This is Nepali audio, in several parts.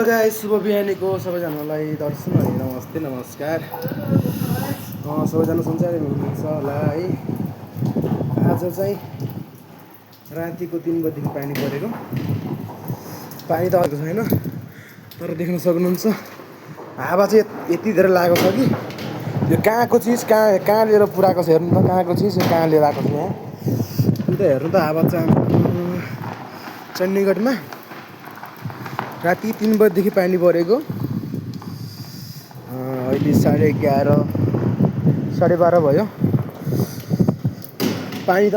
गाइस शुभ बिहानीको सबैजनालाई दर्शन है नमस्ते नमस्कार। सबैजना सन्चै हुनुहुन्छ होला है। आज चाहिँ रातिको 3 बजीदेखि पानी परेको। पानी त आएको छैन तर देख्न सक्नुहुन्छ हावा चाहिँ यति धेरै लागेको छ कि यो कहाँको चिज कहाँ लिएर पुऱ्याएको छ हेर्नु त। कहाँको चिज यो कहाँ लिएर आएको छ यहाँ। अन्त हेर्नु त हावा चाहिँ चण्डीगढमा राति 3 बजीदेखि पानी परेको। अहिले 11:30 12:30 भयो। पानी त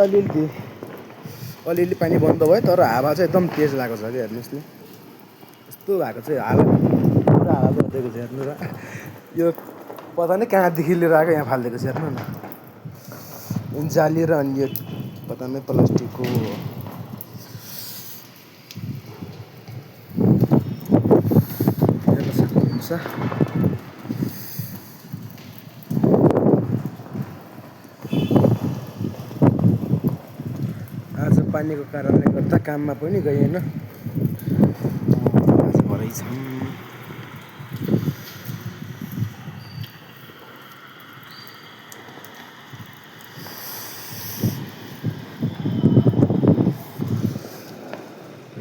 अलिअलि पानी बन्द भयो तर हावा चाहिँ एकदम तेज लागेको छ कि हेर्नुहोस् न। यस्तो भएको चाहिँ हावा पुरा हावा बढेको छ हेर्नु र। यो पता नै कहाँदेखि लिएर आएको यहाँ फालिदिएको छ हेर्नु न। जाली र अनि यो पता नै प्लास्टिकको हेर्न सक्नुहुन्छ। आज पानीको कारणले गर्दा काममा पनि गइएन। आज भरै छौँ।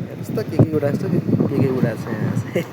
हेर्नुहोस् त के उडाएको छ के उडाएको छ यहाँ चाहिँ।